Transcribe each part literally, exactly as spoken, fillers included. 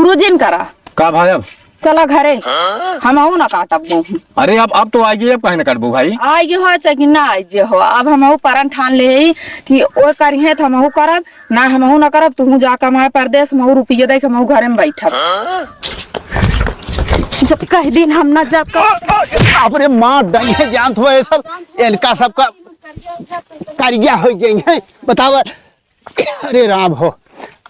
तू जिन करा। का भाई अब? चला घरे। हमहू ना काटब गेहूँ। अरे अब, अब तो आइगे, अब काहे ना काटबू भाई? आइगे हो चाहे कि ना आइगे हो, अब हमहू परन ठान ले हई कि ओ करिहे त हमहू करब, ना हमहू ना करब, तुहू जा कमाए परदेस, हमहू रुपये दे के हमहू घरे में बैठब। जब कह दिन हम ना जाब का। बाप रे, मार डइहे, जानत हो ये सब, इनका सबका करिया होइ गई है। बतावा, अरे राम हो,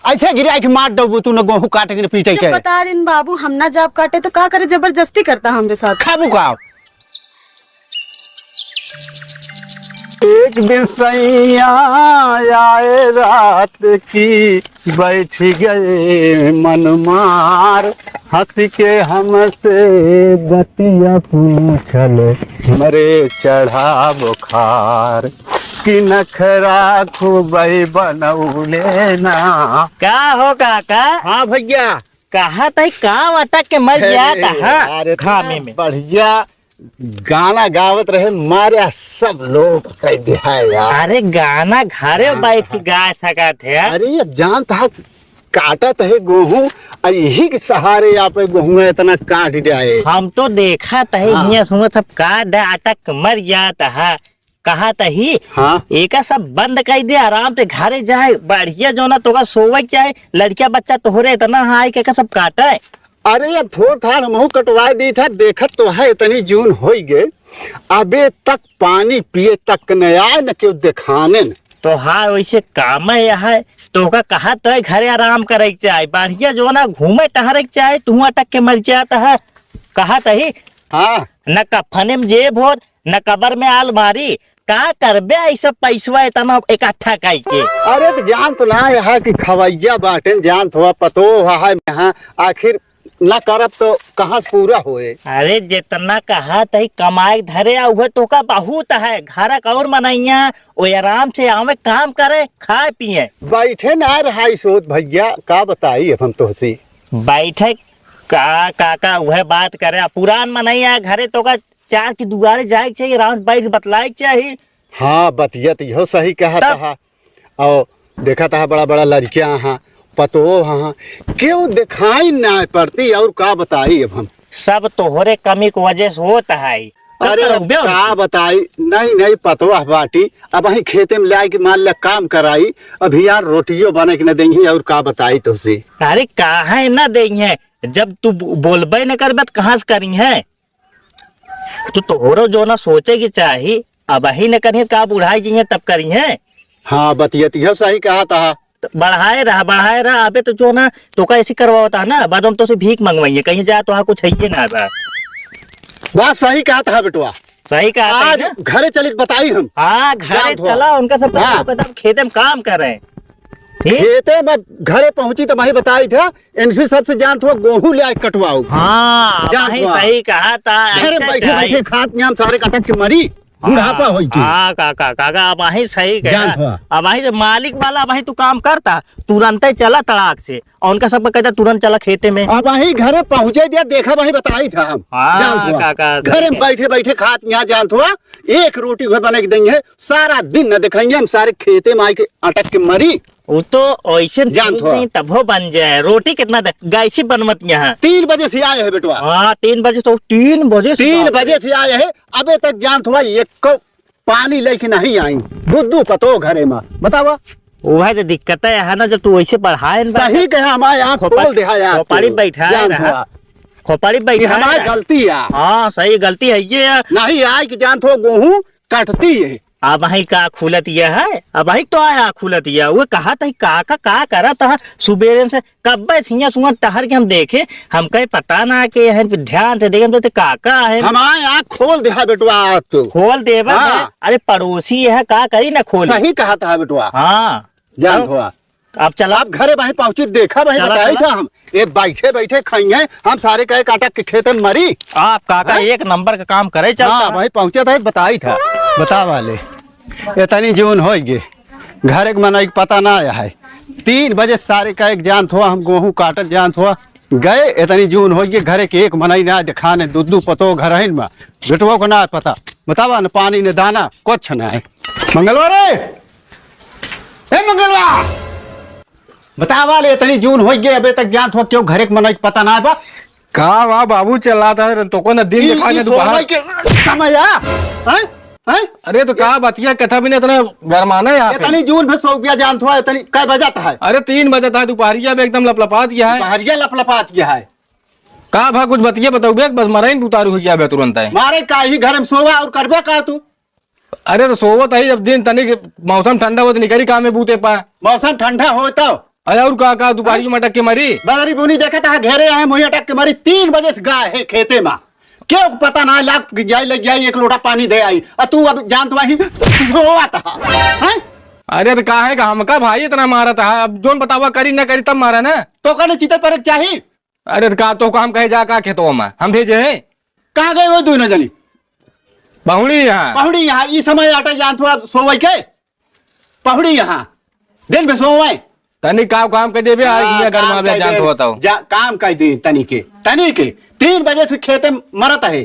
ऐसे गिराइ के मार डबू तू, न गेहूं काटे के, न पीटे जब के। बता दिन बाबू, हम ना जाब काटे तो का करे, जबरदस्ती करता हमरे साथ। खाबू का? एक दिन सैया आए रात की, बैठ गए मन मार, हंस के हमसे बतिया पूछल, मरे चढ़ा बुखार, कि नखरा खूबे बनौले ना। का हो काका? हाँ भैया। कहा तई का अटक के मर अरे गया था यार, इतना घामे में। बढ़िया गाना गावत रहे, मारे सब लोग कह दिया यार। अरे गाना घरे हाँ, बैठ के हाँ। गा सकत है। अरे ये जानत हा, काटत है गेहूं, आ यही के सहारे आप गेहूं इतना काट जाए। हम तो देखत है, हाँ। हियां सुनत सब काट दे, अटक के मर जात है। कहा तही, हाँ। एका सब बंद कर दे, आराम से घरे जाए, बढ़िया जो ना तोका सोवे के चाहे, लड़किया बच्चा तोहरे इतना है कि एका सब काटे। अरे, अब थोड़ थाड़ हमहू कटवाए दी था, देखत तो है, इतनी जून होई गए, अबे तक पानी पिए तक न आए, न केहू देखाने न। तो हाँ, वैसे काम है यह है, तो ओका कहा तो है, घरे आराम करे के चाहे, बढ़िया जो ना घूमे टहरे के चाहे, तू अटक के मर जात है, कहा तही। हाँ। न कफने में जेब हो, न कबर में आलमारी, का करबे ऐसा पैसवा इतना इकट्ठा कई के? अरे, तो जान तो ना यहाँ कि खवैया बाटेन, जान तो पतो है यहाँ, आखिर ना करब तो कहाँ से पूरा होए? अरे, जितना कहा तही कमाए धरे, आ उहे तोका बहुत है। घर का और मनैया, वो आराम से आवे, काम करे, खाए पिए। बैठे ना रहाई सोत भैया, का बताई अब हम तोहसे। बैठे का, काका, उहे बात करे। आ पुरान मनैया घरे तोका चार की दुआरे जाए के चाहिए, आराम से बैठ के बतलाए के चाहिए। हाँ, बतिया तो इहो सही कहा तब। तहा। और देखा तहा बड़ा बड़ा लड़कियां हाँ, पतोह हाँ, केहू दिखाई ना पड़ती, और का बताई अब हम। सब तोहरे कमी के वजह से होत है। तब अरे तो अब रउबे का होती। बताई, नहीं, नहीं, पतोह बाटी, अब वहीं खेते में लाए के मान लिया काम कराई, अब यार रोटियो बने के न देंगे, और का बताई तुझसे। अरे काहे न देंगे, जब तू बो-, बोलबे न करबे तो कहाँ से करी है? तो तोहरो जो ना सोचे के चाही, अबही न करिहे, का बुढ़ाई जइहे तब करिहे। हाँ, बतिया तो इहो सही कहा तहा। तो बढ़ाए रहा, बढ़ाए रहा, अबे तो जो ना, तोका ऐसी करवावत है ना, बाद में तोसे भीख मंगवाइए, कहीं जा तो हाँ कुछ है ना बा। बात सही कहा तहा बेटवा। सही कहा तहा आज ना? घरे चली बताई हम। हाँ, घरे जात हुआ। चला, उनका सब हाँ। बताओ, खेते में काम करे। ठीक? खेते में घरे पहुंची तो वही बताई था, इनसे सबसे जानत हो, गेहूं ले आए कटवाओ। हाँ, जान भाई हुआ। सही कहा था, घर ऐसे बैठे चाहिए। बैठे खात में हम सारे कटक के मरी, बुढ़ापा हाँ, होई के। हाँ, काका, काका, अब वही सही कहा। जान हुआ। अब वही से मालिक वाला, वही तू काम करता, तुरंते चला तड़ाक से, और उनका सबका कहता, "तुरंत चला खेते में।" अब वही घरे पहुंचे दिया, देखा वही बताई था हम। हाँ, जान हुआ। काका, सही घरे में कहा। बैठे बैठे खात यहाँ जान हुआ, एक रोटी हुए बने के देंगे, सारा दिन न दिखाएंगे हम, सारे खेते में आके अटक के मरी। वो तो ऐसे जान थोड़ा। नहीं, तबो बन जाए। रोटी कितना दे-, गैसी बनवत यहाँ? तीन बजे से आए है बेटवा। हाँ, तीन बजे तो, तीन बजे से तीन बाप रे। बजे से आए है, अबे तक जान थोड़ा एक को पानी लेके नहीं आई। बुद्धू पतो घरे में, बतावा। वह तो दिक्कत है, है ना, जब तू वैसे बढ़ाए ना सही कहे, हमारे आँख खोपड़-, खोल दे, हाँ, यार, खोपड़ी तू। बैठा है जान ना। थोड़ा। खोपड़ी ये बैठा है हमारी ना। गलती है। हाँ, सही गलती है ये। नहीं आए कि जान थो गेहूं कटती है। अब वही का खुलत ये है, अब वही तो आया खुलत ये। वो कहा था, "काका का करत है?" सुबेरे से कब्बे सिया सुआ टहर के हम देखे, हम कहे, "पता ना के है।" फिर ध्यान से देखे, हम तो काका है। हमारे आँख खोल दे है बेटवा आज तो। खोल देबा हाँ। है। अरे पड़ोसी है, का करी ना खोली। सही कहा था बेटवा। हाँ। जान तब? थोड़ा। अब चला। अब घरे वहीं पहुंची, देखा वहीं चला, बताई चला। था हम। ये बैठे बैठे खाई हैं, हम सारे कहे काटा के खेते में मरी। आप काका हैं? एक नंबर का काम करे चलता हाँ, है। वहीं पहुंचा था, बताई था। बता वाले, इतनी जून होई गे, घरे के मनई के पता ना आया है। तीन बजे सारे कहे के जान थो, हम गेहूं काटल जान थो। गए, इतनी जून होई गे, घरे के एक मनई ना दिखाने, दू दू पतो घर है इनमें, बेटवा को ना पता। बतावा न पानी न दाना, कुछ ना है। मंगलवा रे, ए मंगलवा, बतावा ले, इतनी जून होइ गई, अबे तक जानत हो क्यों घरे के मनई के पता ना बा? का बा बाबू, चला था तो को ना दिन ई, दिखा ई ना दोपहर। सोवै के समय आ? हैं? हैं? अरे तो का बतिया कथा भी ना इतना गरमाना है यहाँ पे। इतनी जून में सौ रुपया जानत हो, इतनी कै बजत है? अरे तीन बजत है, दोपहरिया में एकदम लपलपात गया है। दोपहरिया लपलपात गया है। का भा कुछ बतिया बताऊ बे, बस मरइन उतारू हो गया बे तुरंत है। मारे का ही घर में सोवा और करबे का तू? अरे तो सोवत है, जब दिन तनिक मौसम ठंडा हो तो निकरी काम में बूते पा। मौसम ठंडा हो तो? अरे और का, का दोपहरी में अटक के मरी? बदरी बुनी देखत है, घेरे आए मुँह अटक के मरी। तीन बजे से गाय है खेते में, क्यों पता ना लाग जाए, लग जाए, एक लोटा पानी दे आई, और तू अब जानत वही सोवत है, हैं? अरे तो का है का हमका भाई इतना मारत है, अब जोन बतावा करी ना करी तब मारा ना। तो कने चिते पर चाही। अरे तो का तो काम कहे जा का खेतवा में हम भेजे हैं? कहाँ गए वो दोनों जनी? पहुड़ी यहाँ। पहुड़ी यहाँ, ई समय आटा जानत हो आप सोवै के? पहुड़ी यहाँ, दिन भे सोवै। तनी का काम कर देबे, आज हाँ, ये गरमा काम बे कर जानत दे। हो तो। जा, काम कर दे तनी के, तनी के। तीन बजे से खेते मरत है।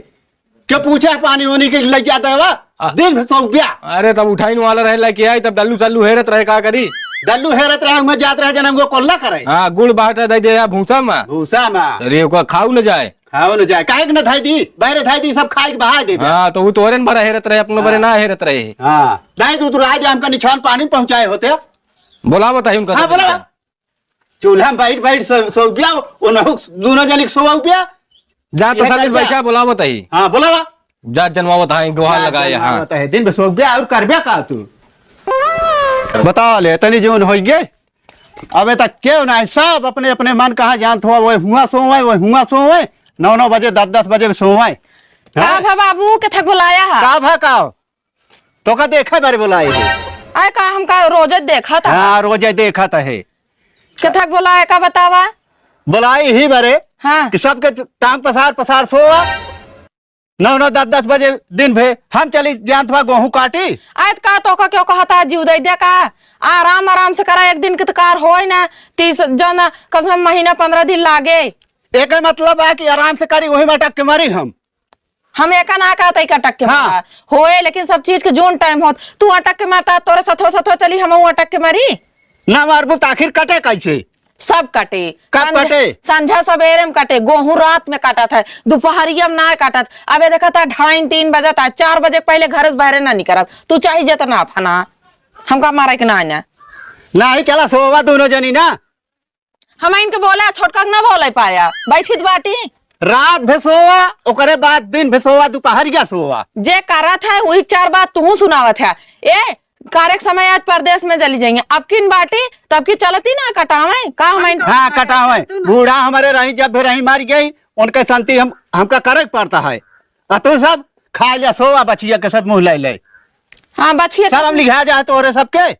क्यों पूछे पानी होने के लग जाता है वा? आ- दिन भे सौ रुपया। अरे तब उठाइन वाला रहे, लेके आई, तब डल्लू सल्लू हेरत रहे, का करी? डल्लू हेरत रहे, उहाँ जात रहे, जना उनको कोल्ला करे। हाँ, गुड़ बाटा दे दे या भूसा में। भूसा में। अरे ओका खाऊ न जाए। खाओ न जाए, काहे के न धाई दी, बहरे धाई दी, सब खाए के बहा दे दे। हाँ, तो वो तोरे न बड़ा हेरत रहे, अपने बड़े हाँ। ना हेरत रहे। हाँ, नहीं तो तू राज हमका निछान पानी पहुँचाए होते। बोलावत है उनका हाँ, तो बोला। चूल्हा में बैठ, बैठ सौ, सौ रुपया, उन्हों दोनों जने के सौ रुपया। जा तो ये सालिस कर दिया। बैठा, बोलावत है। हाँ, बोलावा। जा जनवावत है, गोहार जा लगाए, हाँ। जनवावत है, दिन भर सौ रुपया और करबे का तू? बता ले, तनी जीवन होइ गए। अबे तक केहू ना है, सब अपने अपने मन कहाँ जानत हुआ, वो हुआ सोवै, वो हुआ सोवै, नौ नौ बजे, दस दस बजे सोवै। का हैं? भा बाबू, के थक बुलाया है? का भा का? तोका देखे बारे बुलाई है। आय का हमका रोजे देखत है? हाँ, रोजे देखत है। के थक बुलाया का बतावा? बुलाई ही बारे हाँ। कि सबके टांग पसार पसार सोवा। नौ नौ दस दस बजे दिन भे हम चली जानत बा गोहूँ काटी। आयत का तोका क्यों कहता है जीव दे दे का? आराम आराम से करा, एक दिन के तो कार होय ना, तीस जन कम से कम महीना पन्द्रह दिन लागे। एके मतलब बा कि आराम से करी, वही में अटक के मरी हम। हम एका ना कहत है कि अटक के हाँ। मरा। होए, लेकिन सब चीज के जोन टाइम होत, तू अटक के मरता, तोरे सथो सथो चली, हमहू अटक के मरी। ना मारबू त आखिर कटे कैसे? सब कटे। कब संझ-, कटे? संझा सबेरे में कटे, गोहूँ रात में काटत है, दुपहरिया में ना काटत। अबे देखत है ढाई तीन बजत है, चार बजे के पहले घर से बाहरे ना निकरब। तू चाही जेतना फना, हमका मारे के ना आना। नाही, चला सोवा दोनों जनी ना। हम इनके बोला, छोटका के ना बोले पाया, बैठित बाटी। रात भे सोवा, ओकरे बाद दिन भे सोवा, दुपहरिया सोवा। जे करत है, वही चार बात तू सुनावत है। ए, कारे के समय आज परदेस में चली जाइहैं। अब किन बाटी, तब की चलती ना कटावैं, का हम इन- हाँ, कटावैं। बूढ़ा हमरे रही, जब भी रही मर गई, उनके संती हम, हमका करे के पड़त है। आ तू सब खा लिया, सोवा बछिया के साथ मुँह ले ले। हाँ, बछिया के शर्म लिहा जाए तोहरे सबके।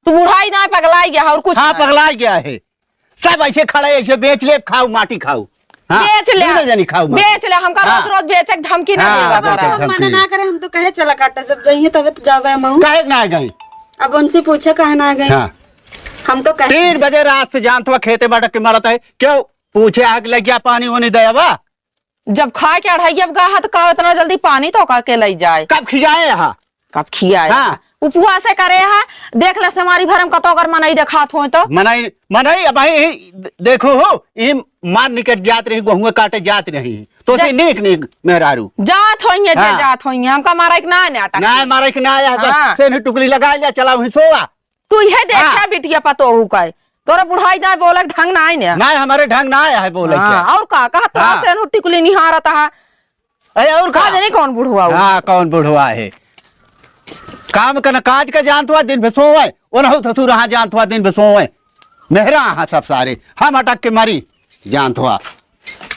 तू बुढ़ाई ना पगलाई गया है और कुछ हाँ, ना। पगलाई गया है। सब ऐसे खड़े, ऐसे बेच ले, खाऊ, माटी खाऊ। हाँ, बेच ले। दोनों जनी खाऊ माटी। बेच ले, हमका हाँ। रोज रोज बेचे के धमकी ना हाँ, देवा बेचे करा। के हम मना धमकी। ना करे, हम तो कहे चला काटा, जब जाइए तबे तो जावे हम। काहे के ना गई? अब उनसे पूछे काहे ना गई? हाँ। हम तो कहे तीन बजे रात से जानत हुआ खेते में अटक के मरत है। क्यों? पूछे आग लग गया, पानी वानी दे बा? जब खाए के अढ़ाई अब गा है, तो का इतना जल्दी पानी तो करके ले जाए? कब खियाए हा? कब खियाए हाँ। हा? उपवासे करे हा। देख ले, समारी भरम कतो अगर मनई देखात होय तो। मनई, मनई अब भाई, देखो हो, ई मार निकट जात रही, गोहुआ काटे जात रही, तो से जा- नीक नीक मेहरारू। जात होइए, जे हाँ। जात होइए, हमका मारे के ना, ना अटक ना के। मारे के ना आया, बस हाँ। से नहीं टुकड़ी लगा लिया, चला वहीं सोवा। तू इहे देखा हाँ। बिटिया पतोहू का है। तोरा बुढ़ाई ना बोले के ढंग ना आए ना। ना, हमारे ढंग ना आया है बोले हाँ, के। और का? कहा तो हाँ। से नु टिकुली निहारत है। अरे और का? का जाने कौन बुढ़वा हो? हाँ, कौन बुढ़वा है? काम का न काज का जानत हुआ, दिन भे सोवे। ओनहु ससुर हाँ जानत हुआ, दिन भे सोवे। मेहरा हाँ सब सारे। हम अटक के मरी जानत हुआ।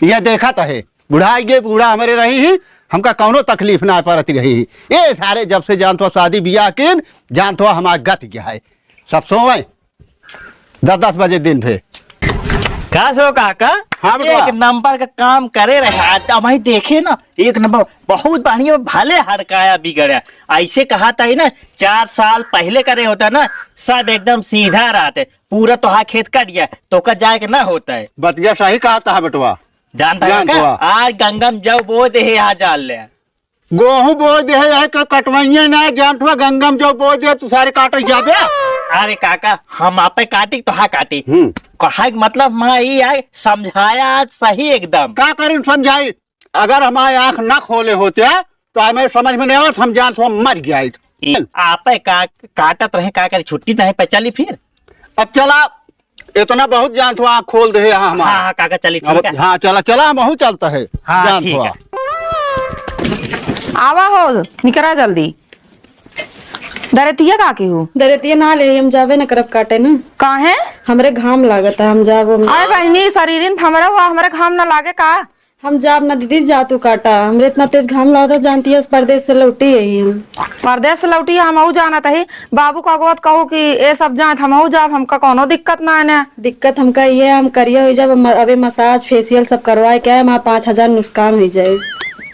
ये देखत है। बुढ़ाई गे, बूढ़ा हमरे रही ही, हमका कौनो तकलीफ ना परत रही ही। ए सारे जब से जानत हुआ शादी बियाह किन, जानत हुआ हमार गत गया है। सब सोवे, दस दस बजे दिन भे। का सो काका? हाँ बेटवा। एक नंबर का काम करे रहे, आज अब भाई देखे ना, एक नंबर, बहुत बढ़िया, भले हड़काया बिगड़या। ऐसे कहा था ही ना, चार साल पहले करे होता ना, सब एकदम सीधा रहते, पूरा तोहार खेत कट गया, तोका जाए के ना होता है। बतिया सही कहा था बेटवा। जानता है जानत का? हुआ। आज गंगा में जाओ बो दे है, यहाँ जान ले। गोहूं बो दे है, यहाँ का कटवाइए ना, जानत हुआ गंगा में जाओ बो दे, तू सारे काटे जाबे। अरे काका, हम आपे काटी तो हाँ काटी। हम्म। कहा के मतलब माँ ई आए, समझाया आज सही एकदम। का करी समझाई? अगर हमारे आँख ना खोले होते तो हमें समझ में नहीं आवत, हम जानत हो मर गया। ई आपे का काटत रहे, का करी, छुट्टी नहीं पे चली फिर। अब चला, इतना बहुत जानत हो, आँख खोल दे है हमार। हाँ, हाँ, काका, चली, अब ठीक है। हाँ, चला, चला, हम अहू चलता है। हाँ, जानत ठीक हो। है। आवा हो, निकरा जल्दी। दरेतिया का की हूँ? दरेतिया ना ले, हम जाबे न करब काटे न। काहे? हमरे घाम लागत है, हम जाबो न। अरे बहिनी, शरीरिन त हमरे हुआ, हमरे घाम न लागे का? हम जाब ना दीदी, जा तू काटा, हमरे इतना तेज घाम लागत है, जानती है, परदेस से लौटी है हम। परदेस से लौटी है, हमहू जानत ही। बाबू का गोत कहू कि ए सब जात, हमहू जाब, हमका कौनो दिक्कत ना है ना। दिक्कत हमका ये है, हम करिया हो जाब, म-, अबे मसाज, फेशियल सब करवाए के आए, हमार पाँच हजार नुकसान हो जाए।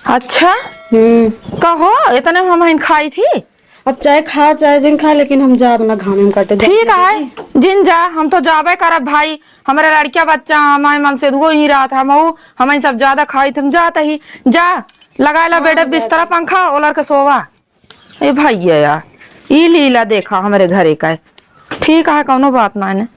अच्छा? हम्म। कहो, इतने में हम हइन खाई थी? अब चाहे खा, चाहे जिन खा, लेकिन हम जाब ना घामे में काटे। ठीक है, जिन जा, हम तो जाबे करब भाई। हमरे लड़किया बच्चा, हमारे मन से दुगो ही रात, हमहू, हमही सब ज्यादा खाई, तुम जात ही। जा, लगाए ला हाँ, बेडे हम जात बिस्तरा ही। पंखा, ओलर के सोवा। ए भैया यार, ई लीला देखा हमरे घरे का है। ठीक है, कौनो बात ना है।